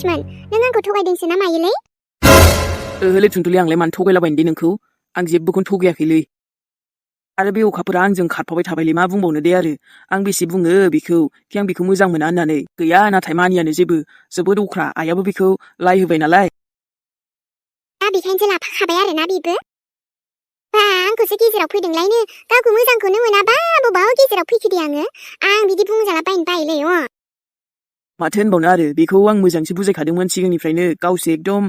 लक्ष्मण नों आंखौ थगायदोंसो ना मायोलै ओहोलै थुनथुलि आंलाय मानो थगायलाबायनो दे नोंखौ आं जेबोखौनो थगायाखैलै आरो बे अखाफोरा आंजों खारफाबाय थाबायलै मा बुंबावनो दे आरो आं बेसे बुङो बेखौ कि आं बेखौ मोजां मोना होननानै गैया नाथाय मानियानो जेबो जोबोद अख्रा आइयाबो बेखौ लाइ होबाय नालाय दा बेखायनोसो लाफाखाबाय आरोना बेबो बा आंखौसो गेजेराव फैदोंलायनो गावखौ मोजांखौनो मोनाबा बबाव गेजेराव फैखोदे आं बिदि बुंजाला बायनो बायोलै माथो होनबावनो आरो बेखौ आं मोजांसो बुजायखादोंमोन सिगांनिफ्रायनो गावसो एकदम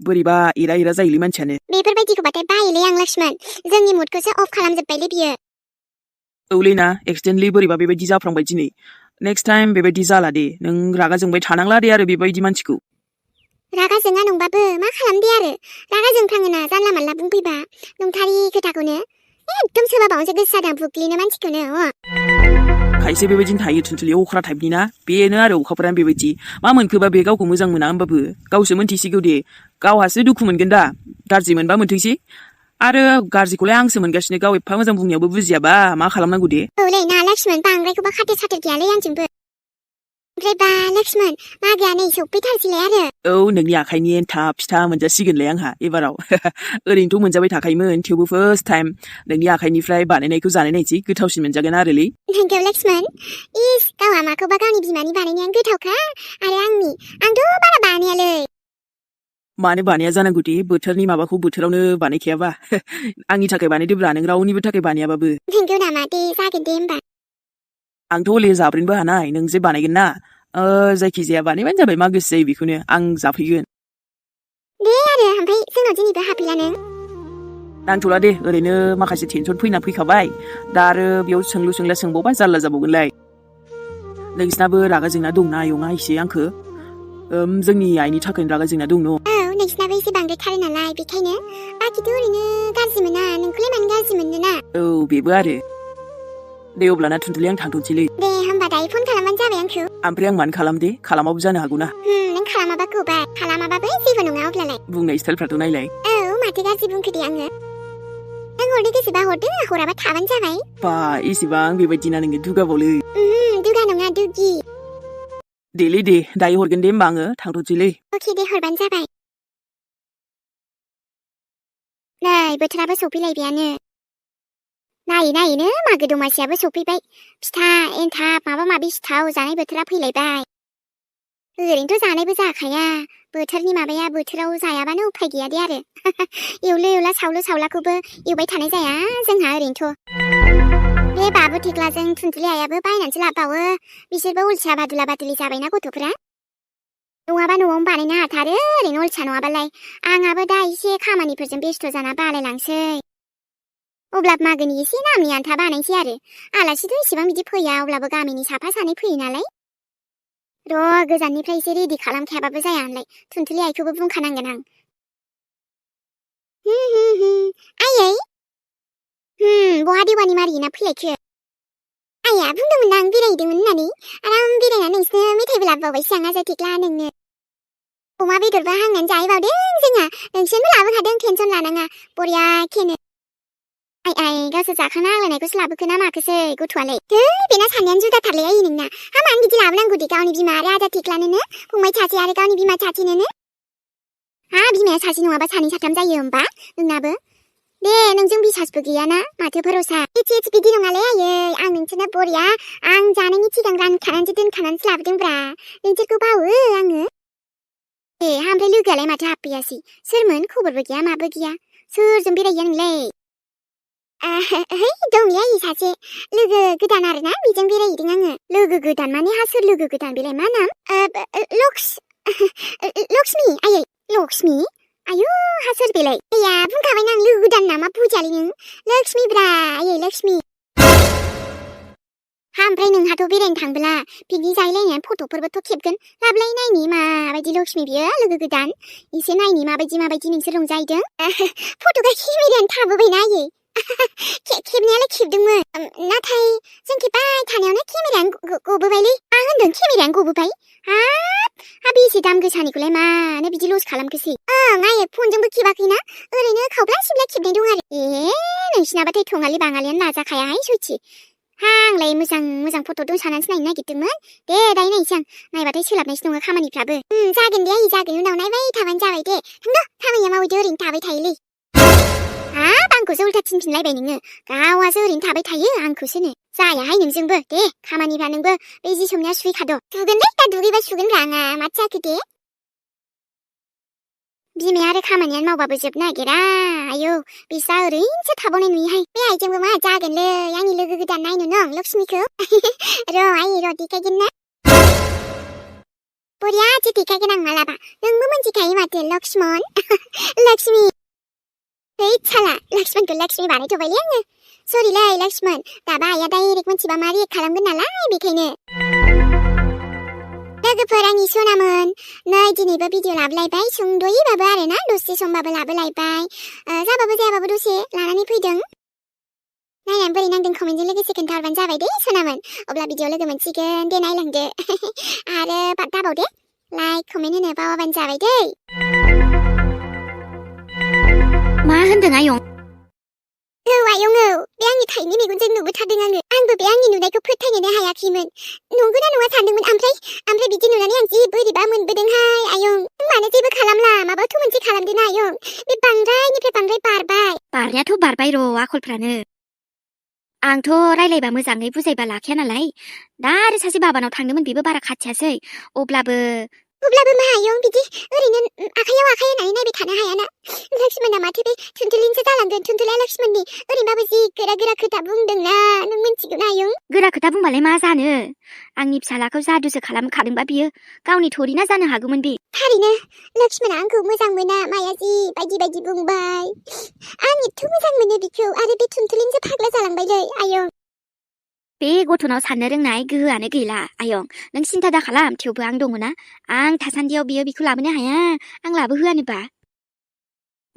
बोरैबा एरा जायोलै मानसियानो बेफोरबायदिखौबाथाय बायोलै आं लक्ष्मण जोंनि मुडखौसो अफ खालामजोब्बायलै बियो औलै ना एक्सिडेन्टलि बोरैबा बेबायदि जाफ्लांबाय दिनै नेक्स्ट टाइम बेबायदि जाला दे नों रागा जोंबाय थानांला दे आरो बेबायदि मानसिखौ रागा जोङा नंबाबो मा खालामदे आरो रागा जोंफ्राङोना जानला मानला बुंफैबा नंथारि खोथाखौनो एकदम सोरबा बावनोसो गोसो जादों बुग्लिनो मानसिखौनो खायसे बेबायदिनो थायो थुनथुलि अख्रा टाइपनि ना बेनो आरो अखाफोरानो बेबायदि मा मोनखोबा बे गावखौ मोजां मोना होमबाबो गावसो मोनथिसिगौ दे गावहासो दुखु मोनगोन दा गाज्रि मोनबा मोनथोंसै आरो गाज्रिखौलाय आंसो मोनगासिनो गाव एफा मोजां बुंनायावबो बुजियाबा मा खालामनांगौ दे औलै ना लक्ष्मण बांद्रायखौबा खाथेर साथेर गैयालै आंजोंबो ओमफ्राय बा लक्ष्मण मागोआ नै सफैथारसैलाय आरो औ नोंनि आखाइनि एन्थाब फिथा मोनजासिगोनलाय आंहा एबाराव ओरैनोथ' मोनजाबाय थाखायोमोन थेवबो फार्स्ट टाइम नोंनि आखाइनिफ्राय बानायनायखौ जानाय नायसै गोथावसिन मोनजागोन आरोलै नोंगौ लक्ष्मण इस गावहा माखौबा गावनि बिमानि बानायनायानो गोथावखा आरो आंथ' बारा बानायालै मानो बानाया जानांगौ दे बोथोरनि माबाखौ बोथोरावनो बानायखायाबा आंनि थाखाय बानायदोब्रा नों रावनिबो थाखाय बानायाबाबो नोंगौ नामा दे जागोन दे होमबा आंथ' हले जाब्रेनबो हानाय नों जे बानायगोन ना जायखिजाया बानायबानो जाबाय मा गोसो जायो बेखौनो आं जाफैगोन दे आरो ओमफ्राय जोंनाव दिनैबो हाफैला नों नांथ'ला दे ओरैनो माखासे टेनसन फैना फैखाबाय दा आरो बेयाव सोंलु सोंला सोंबावबा जारला जाबावगोनलाय नोंसिनाबो रागा जोंना दंना आयंआ एसे आंखो जोंनि आइनि थाखायनो रागा जोंना दं न' औ नोंसिनाबो एसे बांद्रायथारो नालाय बेखायनो बाखिथ' ओरैनो गाज्रि मोना नोंखौलाय मानो गाज्रि मोननो ना औ बेबो आरो दे अब्लाना थुनथुलि आं थांथ'नोसैलै दे होमबा दायो फन खालामबानो जाबाय आंखौ ओमफ्राय आं मानो खालामदे खालामाबो जानो हागौ ना नों खालामाबा गबाय खालामाबाबो जेबो नङा अब्लालाय बुंनाय स्टाइलफ्राथ' नायलाय औ माथो गाज्रि बुंखो दे आङो नों हरनो गोसोबा हरदो हराबा थाबानो जाबाय बा एसेबां बेबायदिना नोङो दुगाबावलै दुगा नङा दुगि देलै दे दायो हरगोन दे होमबा आङो थांथ'नोसैलै अके दे हरबानो जाबाय नै बोथोराबो सफैलायबायानो नायैनो मागो दमासियाबो सफैबाय फिथा एन्थाब माबा माबि सिथाव जानाय बोथोरा फैलायबाय ओरैनोथ' जानायबो जाखाया बोथोरनि माबाया बोथोराव जायाबानो उफाय गैया दे आरो एवलु एवला सावलु सावलाखौबो एवबाय थानाय जाया जोंहा ओरैनोथ' बे बाबु थेख्लाजों थुनथुलि आइयाबो बायनानैसो लाबोबावो बिसोरबो उलसा बादुला बादुलि जाबायना गथ'फोरा नङाबा न'आवनो बानायनो हाथारो ओरैनो अलसा नङाबालाय आंहाबो दा एसे खामानिफोरजों बेस्थ' जाना बालायलांसै अब्ला मागोनि एसे नामनि आन्था बानायसै आरो आलासिथ' इसेबां बिदि फैया अब्लाबो गामिनि साफा सानै फैयो नालाय र' गोजाननिफ्राय एसे रेडि खालामखायाबाबो जाया होनलाय थुनथुलि आइखौबो बुंखानांगोन आं आयै बहा देवानि मारिना फैलायखो आइया बुंदोंमोन आं बेरायहैदोंमोन होननानै आराम बेरायनानै नोंसिनो मेथाइबो लाबोबावबायसो आं आजा थेख्ला नोंनो अमा बेदरबो हांनानै जाहैबावदों जोंहा नोंसोरबो लाबोखादों टेनसन लानाङा बरिया खेनो आइ गावसोर जाखांना आग्लायनायखौसो लाबोखो ना माखोसै गथ'आलाय बेना साननायानो जुदाथारलै आइ नोंना मानो बिदि लाबोनांगौ दे गावनि बिमा आरो आजा थेख्लानोनो फंबाय सासे आरो गावनि बिमा सासेनोनो बिमाया सासे नङाबा सानै साथाम जायो होमबा नोंनाबो दे नोंजों बिसासबो गैयाना माथो भरसा इटस बिदि नङालै आयै आं नोंसोरनो बरिया आं जानायनि सिगां रानखानानैसो दोनखानानैसो लाबोदोंब्रा नोंसोरखौ बावो आङो ओमफ्राय लोगोआलाय माथो हाबफैयासै सोरमोन खबरबो गैया माबो गैया सोरजों बेरायो नोंलाय दंलै आयै सासे लोगो गोदान आरोना बेजों बेरायहैदों आङो लोगो गोदान माने हा सोर लोगो गोदान बेलाय मा नाम लक्ष्मी आयै लक्ष्मी आयु हा सोर बेलाय आया बुंखाबायना आं लोगो गोदान नामा बुजियालै नों लक्ष्मी ब्रा आयै लक्ष्मी ओमफ्राय नोंहाथ' बेरायनो थांबोला पिकनिक जाहैलायनाय फट'फोरबोथ' खेबगोन लाबलाय नायनि माबायदि लक्ष्मी बियो लोगो गोदान एसे नायनि माबायदि नोंसोर रंजाहैदों फट'गा केमेरायानो थाबोबायना आयै खेबनायालाय खेबदोंमोन नाथाय जों खेबबाय थानायावनो केमेरायानो गबोबायलै मा होनदों केमेरायानो गबोबाय हाब बेसे दाम गोसानिखौलाय मानो बिदि लस खालामखोसै आयै फनजोंबो खेबाखैना ओरैनो खावब्ला सिबला खेबनाय दं आरो नोंसिनाबाथाय थङालि बाङालियानो नाजाखायाहाय सयथि 항라य मोजां फट'दों सानानैसो नायनो नागिरदोंमोन दे दायो नायनोसै आं नायबाथाय सोलाबनायसो नङा खामानिफ्राबो जागोन दे आइ जागोन उनाव नायबाय थाबानो जाबाय दे थांद' खामानिया मावैदो ओरैनो थाबाय थायोलै हाब आंखौसो उल्था थिनफिनलायबाय नोङो गावहासो ओरैनो थाबाय थायो आंखौसोनो जायाहाय नोंजोंबो दे खामानिफ्रा नोंबो बे जि सोमनाया सुहैखाद' सुगोनलै दा दुगैबा सुगोन रा आङा माथो जाखो दे बिमाया आरो खामानियानो मावबाबो जोबनो नागिरा आयौ बिस्रा ओरैनोसो थाबावनाय नुयोहाय बे आइजोंबो मा जागोनलै आंनि लोगो गोदान नायनो नं लक्ष्मीखौ र' देखायगोन ना बरियासो देखायगोन आं मालाबा नोंबो मोनथिखायो माथो लक्ष्मण लक्ष्मी है साला लक्ष्मणखौ लक्ष्मी बानायथ'बायलै आङो सरिलै लक्ष्मण दाबा आइया डाइरेक्ट मोनथिबा मा रियेक्ट खालामगोन नालाय बेखायनो लोगोफोर आंनि सनामोन नै दिनैबो भिडिअ लाबोलायबाय सुंद'यैबाबो आरोना दसे समबाबो लाबोलायबाय जाबाबो जायाबाबो दसे लानानै फैदों नायनानै बोरै नांदों कमेन्टजों लोगोसे खोन्थाहरबानो जाबाय दे सनामोन अब्ला भिडिअ लोगो मोनसिगोन दे नायलांदो आरो दाबाव दे लाइक कमेन्ट होनो बावाबानो जाबाय दै मा होनदों आयं आयं बे आंनि थाइनै मेगनजों नुबोथारदों आंबो बे आंनि नुनायखौ फोथायनोनो हायाखैमोन नंगौना नङा सानदोंमोन ओमफ्राय बिदि नुनानै आं जि बोरैबा मोनबोदोंहाय आयं मानो जेबो खालामला माबाथ' मोनसे खालामदों आयं बे बांद्रायनिफ्राय बांद्राय बारनायाथ' बारबाय र' आखलफ्रानो आंथ' रायलायबा मोजाङै बुजायबा लाखाया नालाय दा आरो सासे बाबानाव थांदोंमोन बेबो बारा खाथियासै अब्लाबो मा आयं बिदि ओरैनो आखायाव आखाइ होनानै नायबाय थानो हायाना लक्ष्मणआ माथो बे थुनथुलिनिसो जालांगोन थुनथुलिया लक्ष्मणनि ओरैबाबो जि गोरा खोथा बुंदोंना नों मिन्थिगौ ना आयं गोरा खोथा बुंबालाय मा जानो आंनि फिसालाखौ जादुसो खालामखादोंबा बियो गावनि थरिना जानो हागौमोन बे थारैनो लक्ष्मणआ आंखौ मोजां मोना माया जि बायदि बुंबाय आं एथ' मोजां मोनो बिखौ आरो बे थुनथुलिनिसो फाग्ला जालांबायलै आयं बे गथ'नाव साननो रोंनाय गोहोआनो गैला आयं नों सिन्था दाखालाम थेवबो आं दङना आं थासान्दियाव बियो बिखौ लाबोनो हाया आं लाबोहोआनोबा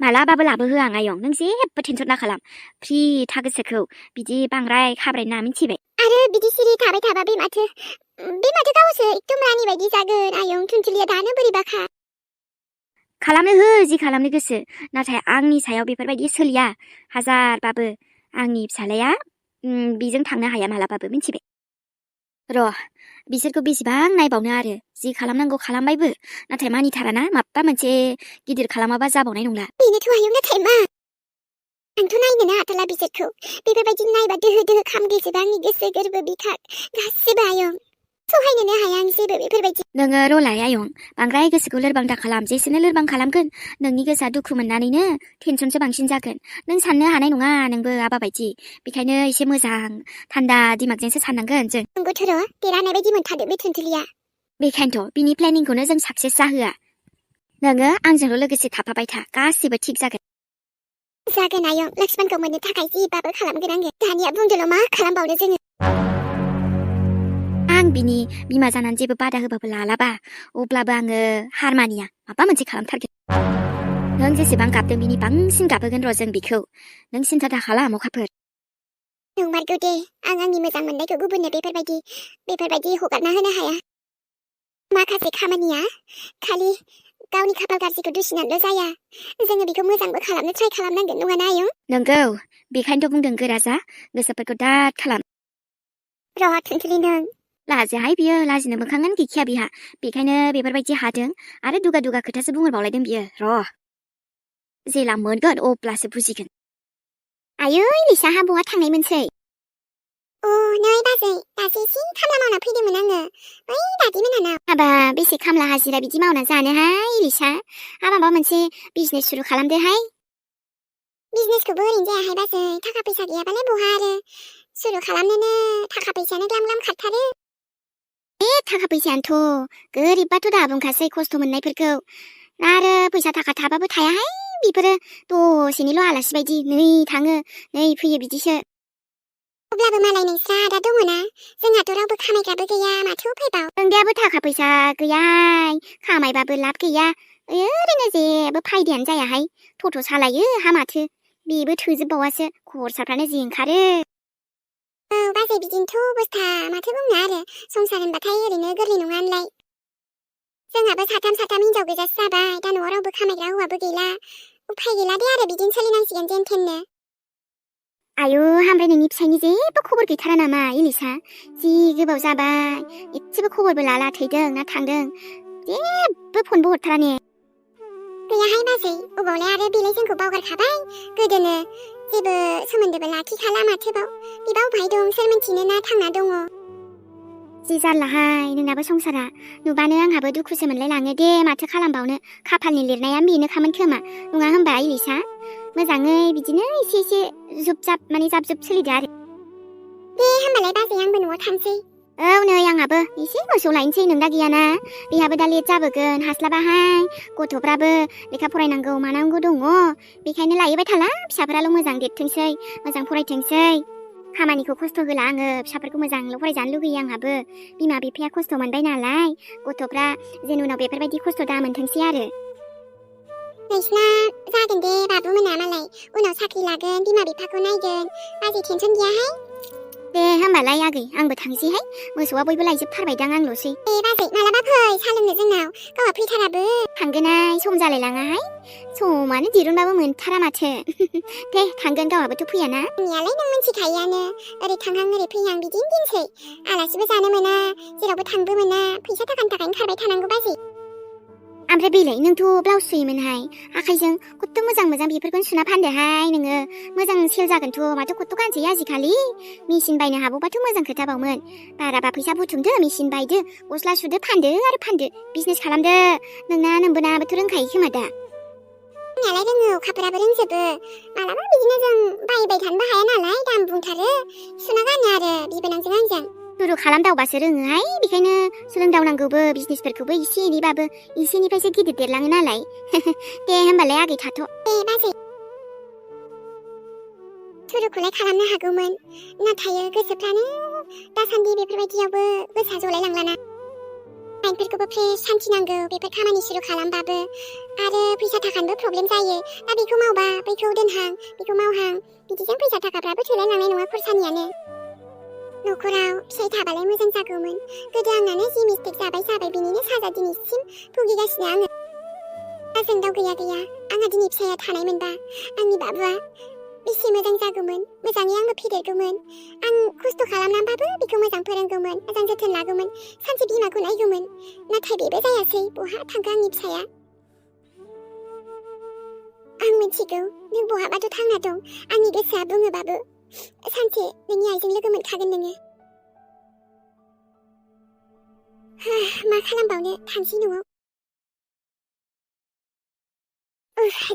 मालाबाबो लाबोहोआ आं आयं नों जेबो टेनसन दाखालाम फ्रि था गोसोखौ बिदि बांद्राय खाब्रायना मिथिबाय आरो बिदि सिरि थाबाय थाबा बे माथो गावसो एकदम रानि बायदि जागोन आयं थुनथुलिया दानो बोरैबाखा खालामनो हो जि खालामनो गोसो नाथाय आंनि सायाव बेफोरबायदि सोलिया हाजारबाबो आंनि फिसालाया बिजों थांनो हाया मालाबाबो मिथिबाय र' बिसोरखौ बेसेबां नायबावनो आरो जि खालामनांगौ खालामबायबो नाथाय मानिथाराना माबा मोनसे गिदिर खालामाबा जाबावनाय नंला बेनोथ' आयं नाथाय मा आंथ' नायनोनो हाथारला बिसोरखौ बेफोरबायदि नायबा दोहो खामग्लिजोबो आंनि गोसो गोरबो बिखा गासिबो आयं सहायनोनो हाया आं जेबो बेफोरबायदि नोङो र'लाय आयं बांद्राय गोसोखौ लोरबां दा खालाम जेसेनो लोरबां खालामगोन नोंनि गोसोआ दुखु मोननानैनो टेनसनसो बांसिन जागोन नों साननो हानाय नङा नोंबो आबा बायदि बेखायनो एसे मोजां थान्दा दिमागजोंसो साननांगोन जों नंगौथ' र' देरहानाय बायदि मोनथारदों बे थुनथुलिया बेखायनोथ' बिनि प्लेनिंखौनो जों साक्सेस जाहोआ नोङो आंजोंल' लोगोसे थाफाबाय था गासिबो थिग जागोन आयं लक्ष्मणखौ मोननो थाखाय जेबाबो खालामगोन आङो दानिया बुंदोल' मा खालामबावनो जोङो आं बिनि बिमा जानानै जेबो बादा होबाबो लालाबा अब्लाबो आङो हार मानिया माबा मोनसे खालामथारगोन नों जेसेबां गाबदों बिनि बांसिन गाबहोगोन र' जों बिखौ नों सिन्था दाखालाम अखाफोर नंमारगौ दे आं आंनि मोजां मोननायखौ गुबुननो बेफोरबायदि हगारना होनो हाया माखासे खामानिया खालि गावनि खाफाल गाज्रिखौ दुसिनानैल' जाया जोङो बेखौ मोजांबो खालामनो ट्राइ खालामनांगोन नङाना आयं नंगौ बेखायनोथ' बुंदों गोरा जा गोसोफोरखौ दाद खालाम र' थुनथुलि नों लाजिहाय बियो लाजिनो मोखाङानो गैखाया बिहा बेखायनो बेफोरबायदि हादों आरो दुगा खोथासो बुंहरबावलायदों बियो र' जेला मोनगोन अब्लासो बुजिगोन आयै लिसाहा बहा थांनायमोनसै नै बाजै दासो एसे खामला मावना फैदोंमोन आङो बै दादिमोनहानाव हाबा बेसे खामला हाजिरा बिदि मावना जानोहाय लिसा माबा मोनसे बिजनेस सुरु खालामदोहाय बिजनेसखौबो ओरैनो जायाहाय बाजै थाखा फैसा गैयाबालाय बहा आरो सुरु खालामनोनो थाखा फैसायानो ग्लाम खारथारो बे थाखा फैसायानोथ' गोरिबबाथ' दा बुंखासै खस्थ' मोननायफोरखौ आरो फैसा थाखा थाबाबो थायाहाय बेफोरो दसेनिल' आलासि बायदि नै थाङो नै फैयो बिदिसो अब्लाबो मालाय नोंस्रा आदा दङना जोंहाथ' रावबो खामायग्राबो गैया माथो उफायबाव नोंदायाबो थाखा फैसा गैयाहाय खामायबाबो लाब गैया ओरैनो जेबो फायदायानो जायाहाय टट' सालायो हा माथो बेबो थोजोबबावासो खरसाफ्रानो जि ओंखारो बाजै बिदिनोथ' अबस्था माथो बुंनो आरो संसार होनबाथाय ओरैनो गोरलै नङा होनलाय जोंहाबो साथाम हिनजाव गोजासो जाबाय दा न'आव रावबो खामायग्रा हौवाबो गैला उफाय गैला दे आरो बिदिनो सोलिनांसिगोन जेन थेननो आयु हामफ्राय नोंनि फिसायनि जेबो खबर गैथारा नामा इलिसा? जि गोबाव जाबाय एसेबो खबरबो लाला थैदों ना थांदों जेबो फनबो हरथारा ने। गैयाहाय बाजै अबावलाय आरो बेलाय जोंखौ बावगारखाबाय गोदोनो जेबो सोमोन्दोबो लाखिखाला माथोबाव बिबा अबहाय दं सोर मिन्थिनो ना थांना दङ। जि जारलाहाय नोंनाबो संसारा नुबानो आंहाबो दुखुसो मोनलाय लाङो दे माथो खालामबावनो खाफालनि लिरनाया बेनोखामोन खोमा नङा होनबा इलिसा? मोजाङै बिदिनो एसे एसे जुब जाब माने जाब जुब सोलिदो आरो। दे होमबालाय बाजै आंबो न'आव थांसै। औ नै आंहाबो एसे मोसौ लायनोसै नों दा गैयाना बेहाबो दा लेट जाबोगोन हास्लाबाहाय गथ'फ्राबो लेखा फरायनांगौ मानांगौ दङ बेखायनो लायबाय थाला फिसाफोराल' मोजां देरथोंसै मोजां फरायथोंसै खामानिखौ खस्थ' होला आङो फिसाफोरखौ मोजांल' फरायजानो लुगैयो आंहाबो बिमा बिफाया खस्थ' मोनबाय नालाय गथ'फ्रा जेन उनाव बेफोरबायदि खस्थ' दा मोनथोंसै आरो। नोंसिना जागोन दे बाबुमोना मालाय उनाव साख्रि लागोन बिमा बिफाखौ नायगोन बाजै टेनसन गैयाहाय। दे होमबालाय आगै आंबो थांसैहाय मोसौआ बयबो लायजोबथारबायदां आंल'सै। दे बाजै मालाबा फै साहा लोंनो जोंनाव गावहा फैथाराबो। थांगोनहाय सम जालायलाङाहाय समानो दिरुनबाबो मोनथारा माथो। दे थांगोन गावहाबोथ' फैयाना। आंनियालाय नों मिन्थिखायोआनो ओरै थांहां ओरै फैहां बिदिनो दिनसै आलासिबो जानो मोना जेरावबो थांबो मोना फैसा थाखानि थाखायनो खारबाय थानांगौ बाजै। ओमफ्राय बेलाय नोंथ' ब्लाउस सुयोमोनहाय आखाइजों खथ्थ' मोजां मोजां बेफोरखौनो सुना फानदोहाय नोङो मोजां सेल जागोनथ' माथो खथ्थ' गानसै आजिखालि मेसिन बायनो हाबावबाथ' मोजां खोथाबावमोन बाराबा फैसा बुथुमदो मेसिन बायदो गस्ला सुदो फानदो आरो फानदो बिजनेस खालामदो नोंबोनाबोथ' रोंखायो खोमा दा। रोंनायालाय रोङो अखाफोराबो रोंजोबो मालाबा बिदिनो जों बायबाय थानोबो हाया नालाय दाम बुंथारो सुना गानो आरो बिबोनांजों आंजों। सुरु खालामदावबासो रोङोहाय बेखायनो सोलोंदावनांगौबो बिजनेसफोरखौबो एसे एनैबाबो एसेनिफ्रायसो गिदिर देरलाङो नालाय। दे होमबालाय आगै थाथ'। दे बाजै सुरुखौलाय खालामनो हागौमोन नाथाय गोसोफ्रानो दासान्दि बेफोरबायदियावबो गोसा जलायलांलाना माइन्डफोरखौबो फ्रेश सान्थि नांगौ बेफोर खामानि सुरु खालामबाबो आरो फैसा थाखानिबो प्रब्लेम जायो दा बेखौ मावबा बैखौ दोनहां बेखौ मावहां बिदिजों फैसा थाखाफ्राबो थोलायलांनाय नङा खरसानियानो। न'खराव फिसाइ थाबालाय मोजां जागौमोन गोदो आंनानो जि मिस्टेक जाबाय बिनिनो साजा दिनैसिम भुगिगासिनो आङो। दा जों दाव गैया आंहा दिनै फिसाया थानायमोनबा आंनि बाबुआ बेसे मोजां जागौमोन मोजाङै आंबो फेदेरगौमोन आं खस्थ' खालामनानैबाबो बेखौ मोजां फोरोंगौमोन मोजां जोथोन लागौमोन सानसे बिमाखौ नायगौमोन नाथाय बेबो जायासै बहा थांखो आंनि फिसाया। आं मिथिगौ नों बहाबाथ' थांना दं आंनि गोसोआ बुङोबाबो सानसे नोंनि आइजों लोगो मोनखागोन नोङो। मा खालामबावनो थांसै न'आव।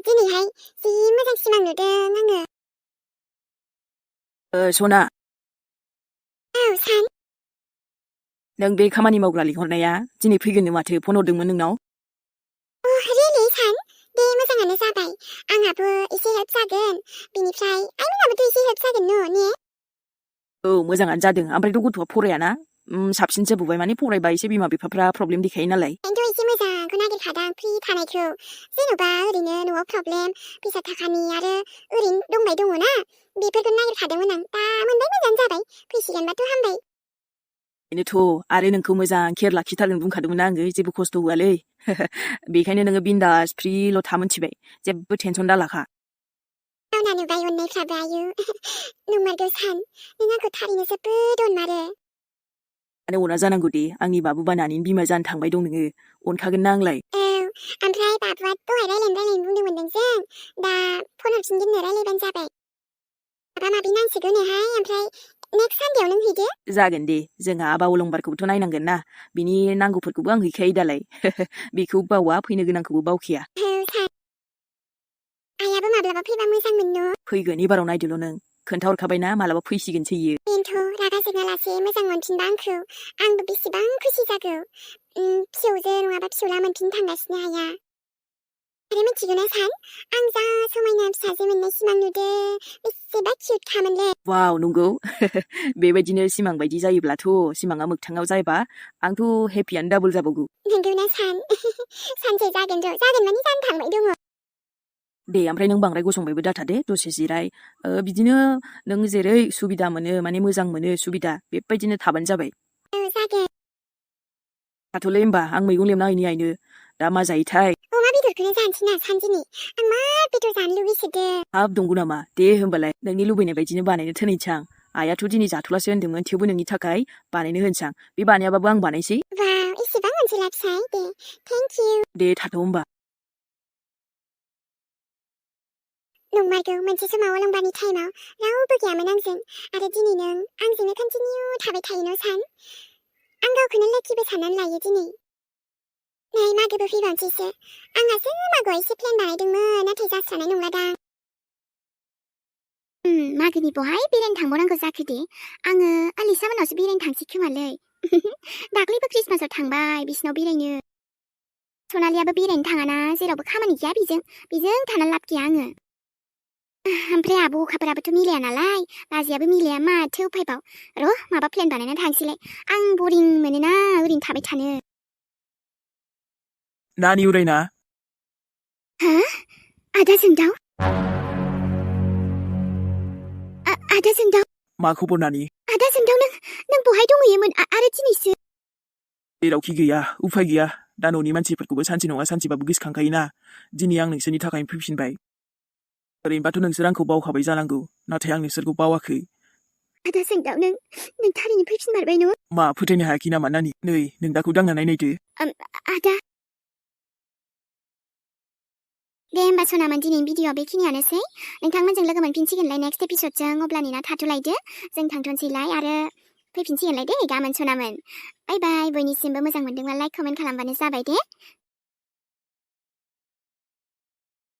दिनैहाय जि मोजां सिमां नुदों आङो। सना औ सान नों बे खामानि मावग्रा लिंहरनाया दिनै फैगोननो माथो फन हरदोंमोन नोंनाव। रियेलि सान दे मोजाङानो जाबाय आंहाबो एसे हेल्प जागोन बिनिफ्राय आइमोनाबोथ' एसे हेल्प जागोन ने। औ मोजाङानो जादों ओमफ्रायथ' गथ'आ फरायाना साबसिनसो बुबाय माने फरायबा एसे बिमा बिफाफ्रा प्रब्लेम देखायो नालाय। एसे मोजांखौ नागिरखादां फ्रि थानायखौ जेन'बा ओरैनो न'आव प्रब्लेम फैसा थाखानि आरो ओरैनो दंबाय दङ ना बेफोरखौ नागिरखादोंमोन आं दा मोनबाय मोजाङानो जाबाय फैसिगोनबाथ' हामबाय। बेनोथ' आरो नोंखौ मोजां केयार लाखिथारगोन बुंखादोंमोन आङो जेबो खस्थ' होआलै। बेखायनो नोङो बिन्दास फ्रिल' था मोनथिबाय जेबो टेनसन दालाखा। गावना नुबाय अननायफ्राबो आयु नंमारगौ सान नों आंखौ थारैनो जोबोद अनमारो। माने अना जानांगौ दे आंनि बाबु बानानि बिमा जानो थांबाय दं नोङो अनखागोन ना आंलाय। औ ओमफ्राय बाबुआ दहाय रायलायनो बुंदोंमोन नोंजों दा फन हरफिनगोननो रायलायबानो जाबाय माबा माबि नांसिगौनोहाय ओमफ्राय नेक्स्ट सानदेआव नों हैदो। जागोन दे जोंहा आबा अलंबारखौबोथ' नायनांगोन ना बिनि नांगौफोरखौबो आं हैखायो दालाय। बेखौ बावा फैनो गोनांखौबो बावखाया। आइयाबो माब्लाबा फैबा मोजांमोन न'। फैगोन एबाराव नायदोल' नों खोन्थाहरखाबायना मालाबा फैसिगोनसो इयो। बेनोथ' रागा जोंना लासे मोजां मोनफिनबा आंखौ आंबो बेसेबां खुसि जागौ फिसौजो नङाबा फिसौला मोनफिननो थांगासिनो आइया। आरो मिथिगौना सान आं जा समायना फिसाजो मोननाय सिमां नुदों बेसेबा किउटखामोनलै। वाव नंगौ। बेबायदिनो सिमां बायदि जायोब्लाथ' सिमाङा मोगथाङाव जायोबा आंथ' हेपियानो डाबल जाबावगौ। नंगौना सान सानसे जागोन माने जानो थांबाय दङ। दे ओमफ्राय नों बांद्राय गसंबायबो दाथा दे दसे जिराय बिदिनो नों जेरै सुबिदा मोनो माने मोजां मोनो सुबिदा बेबायदिनो थाबानो जाबाय। औ जागोन। थाथ'लै होमबा आं मैगं लेबना हैनि आइनो दा मा जायोथाय। अमा बेदर बेदरखौनो जानोसैना सानदिनि आं मा बेदर जानो लुबैसोदों हाब दंगौ नामा दे होमबालाय नोंनि लुबैनाय बायदिनो बानायनो थोनैसै आं आइयाथ' दिनै जाथ'लासो होन्दोंमोन थेवबो नोंनि थाखाय बानायनो होनसै आं बे बानायाबाबो आं बानायसै वाव इसेबां अनसुला फिसाय दे थेंक इउ दे थाथ' होमबा नंमारगौ मोनसे समाव अलंबारनि टाइमाव रावबो गैयामोन आंजों आरो दिनै नों आंजोंनो कन्टिनिउ थाबाय थायो न' सान आं गावखौनो लाकिबो साननानै लायो दिनै नै मागोबो फैबावनोसैसो आंहासो मागोआव एसे प्लेन बानायदोंमोन नाथाय जास्रानाय नंलादां मागोनि बहाय बेरायनो थांबावनांगौ जाखो दे आङो आलिसा मोनावसो बेरायनो थांसै खोमालै दाख्लैबो क्रिसमासाव थांबाय बिसिनाव बेरायनो सनालियाबो बेरायनो थाङाना जेरावबो खामानि गैया बेजों थाना लाब गैया आङो ओमफ्राय आब' अखाफोराबोथ' मिलाया नालाय बाजैयाबो मिलाया माथो उफायबाव र' माबा प्लेन बानायना थांसैलाय आं बरिं मोनोना ओरैनो थाबाय थानो नानि उरायना हो आदा जोंदाव आदा जोंदाव मा खबर नानि आदा जोंदाव नों बहाय दंहैयोमोन आरो दिनैसो जेरावखि गैया उफाय गैया दा न'नि मानसिफोरखौबो सानसे नङा सानसेबाबो गोसोखांखायोना दिनै आं नोंसोरनि थाखायनो फैफिनबाय ओरैनोबाथ' नोंसोर आंखौ बावखाबाय जानांगौ नाथाय आं नोंसोरखौ बावाखै आदा जोंदाव नों थारैनो फैफिनमारबाय न' मा फोथायनो हायाखै नामा नानि नै नोंदाखौ दांना नायनायदो आदा दे होमबा सनामोन दिनैनि भिडिअ'आ बेखिनियानोसै नोंथांमोनजों लोगो मोनफिनसिगोनलाय नेक्स्ट एपिसोडजों अब्लानिया थाथ'लायदो जों थांथ'नोसैलाय आरो फैफिनसिगोनलाय दे गाबोन सनामोन बाय बाय बयनिसिमबो मोजां मोनदोंबा लाइक कमेन्ट खालामबानो जाबाय दे